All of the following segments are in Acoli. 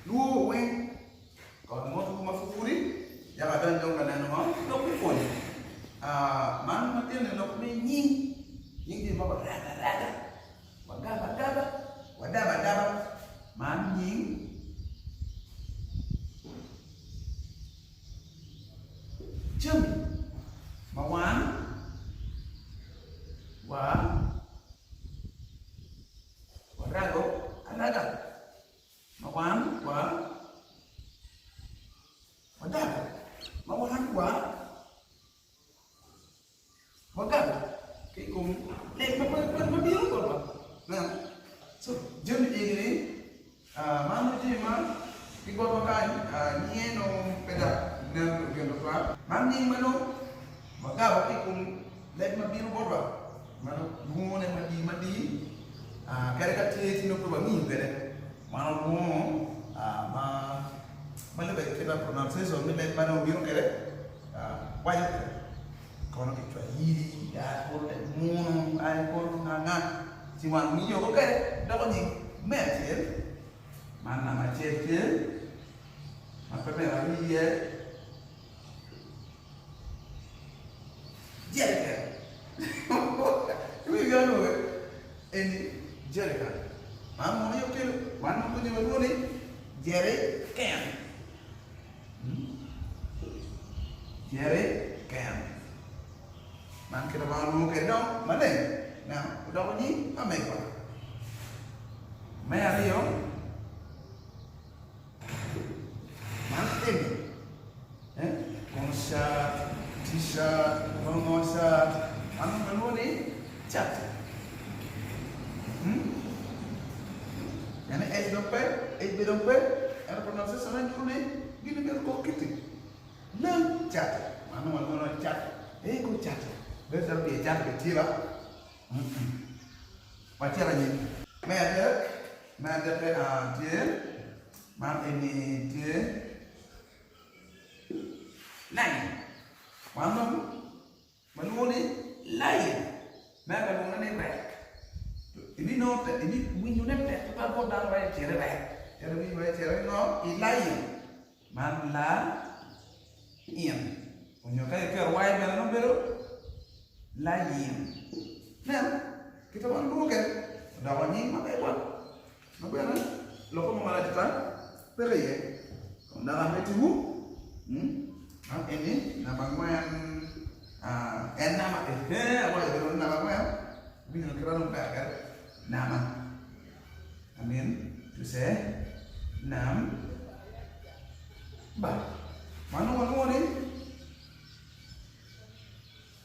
Lwor weng Kot motwu ma pud pudi yako adony dong ka neno ngo? Lok me pwony. Man ma tyene lok me nying, nying jami ma warago araga, wagabo agaba, wadabo adaba. Man nying jami ma wan wa warago araga. Ma wan wa wadako, ma wan wa wagamo ki i kom leb mapadipadi ma bino botwa. Ineno? So, jami eni-ni, man nongo jami ma ki botwa kany, nyinge nongo pe dok nen gin tutwal. Man nying ma nongo wagamo ki i kom leb ma bino botwa, ma nongo lwongone madii madii. Kadi ka tye ci nongo pe wangiyo kwede. Wan walwongo ma lubbe ki kit ma pronunciation me leb ma nongo obino kwede waco kwede. Kono Kicwahili, ai kono leb munu, ai kono nga nga ci wan wangiyo ko kwede doko nying me acel man namba acel tye ma pe myero ari iye. Jerican. Iwinjo gin alwonge? Eni jerican. Man mono aye okelo wan ma pwonye walwongo ni jerican. Jerican. Man kit ma wan walwongo kwede dong maleng. Now, odoko nying ma megwa. Me aryo, Man eni kono cat, t-shirt, kono ngo cat, man dong kilwongo ni cati. Ene H dong pe, H bene dong pe, ento pronunciation ne nyuto ni gin myero kok kiti leng cati. Man dong walwongo ni cati. Ee ko cati, bedo calo pye cati bene tye ba. Wacit anyim. Me adek, me adekke tye, man eni tye lain. Wan dong walwongo ni lain, me walwongo ni rek. Ibinongo tek, ibiwinyone tek tutwal bot dano wek icit i rek. Ento iwinyo wek icit i ngo? I lain. Man la in onyo ka iketo y bene nongo bedo layin. Nen, kite ma walwongo kwede odoko nying ma megwa ma bene lokke mo marac ata peke iye. Kong dok ameddiwu, man eni namba angwen, en namba ehe awaco bene ni namba angwen, iwinyo kit ma dong ber kwede, namba. I mean to say nam ba ma nongo walwongo ni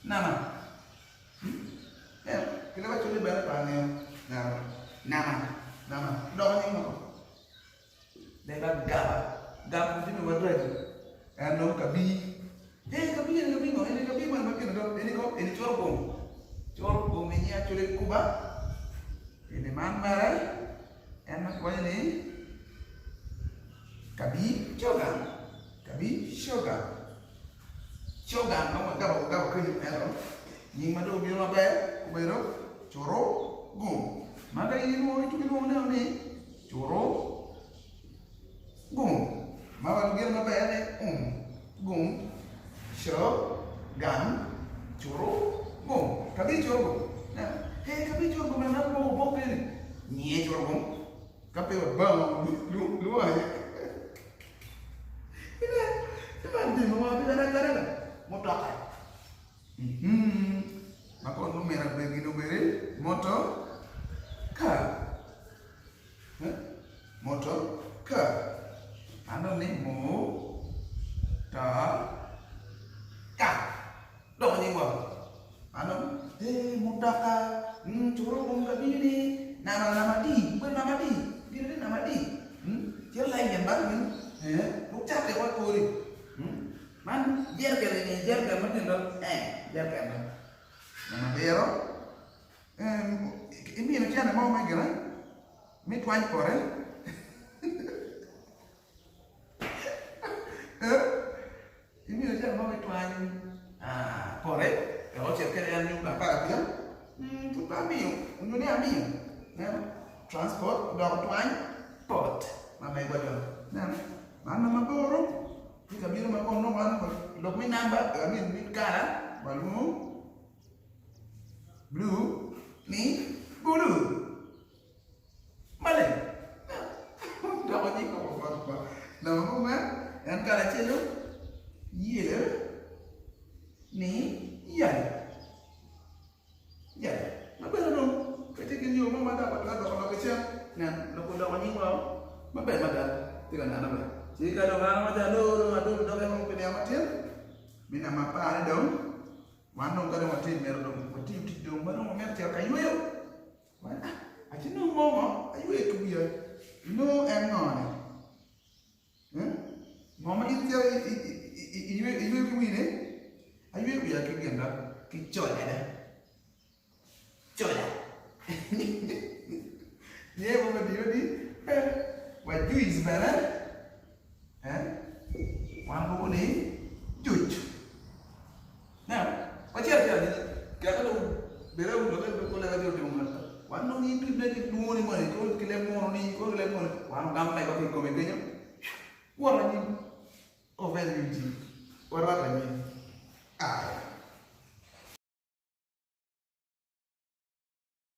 nama hmm? Kite ma culi bene pa angeyo nama nama nama doko nying moko leb agaba gamo jami maraco en dong kabi ee kabi eni kabi ngo eni kabi man ma kine dong eni ko eni coro gum coro gum inye acwali kuba eni man mere en ma kiwaco ni kabi coga kabi coga coga ma wagabo gabo kenyo ento nying ma dong obino maber obedo coro gum ma ka in ilwongo ituko ilwongo neno ni coro Gum, ma waco gin maber ni um, gum, co, gam, curu, gum. Kabi curu gum. Nen, he kabi curu gum en boko bok eni. Nyiye curu gum. Ka pe wabango lwongo aye. Ine, ci man jami ma wabedo aragaraga mutoka. Mhm. Ma kono omyero obed gin obedi moto car. Moto ka aneno ni mo to ka doko nying wa ano ee mutoka curo gum ka bino ni nama nama di obedo nama di gin ni nama di cito lain ba gin luk cate wa kori man jereken eni jereken ma tye ee jereken nama diro imino cene mo me gine Me twany kore imiyo cene mo me twany kore wek ocit kwede en nyo aparapica pud pe amiyo onyo ni amiyo transport odoko twany. Pot ma megwa dong. Nen, man ma maboro tye ka bino ma kong nongo wan lok me namba, I mean me kala walwongo blue ni bulu. Maleng. Doko nying koko bot ba. Namba mo ma en kala acel-lu yellow ni yellow. Yellow. Ma bene dong pe tye ki yo mo ma dok watwero doko lok ki cen. Nen, lok odoko nyingwa maber mada. Tye ka neno be. Ci ka dong an awaco alor dong adol doge mo pi nino matin, mi namba apar-ri dong, wan dong ka dong watye mito dong watiyo tic dong ma dong wamito cito ka yweyo. Wan ah, aci nongo mo ngo ayweyo ki wiya, inongo en ngo ni? Eh? Ngo ma in icito iyweyo ki wii ni? Ayweyo wiya ki gin da, ki cola da. Cola. Niye mo ma diyo ni, eh, wa juice bene, eh, wan lwongo ni juc. Now, wacito acita ni keke dong bene lokke lega ci otimo ngata. Wan dong in kit me kilwongo ni moni kong ki leb munu ni kong ki leb munu wan ogamo megwa ki i kome kenyo wot anyim oven UG warwako anyim aya.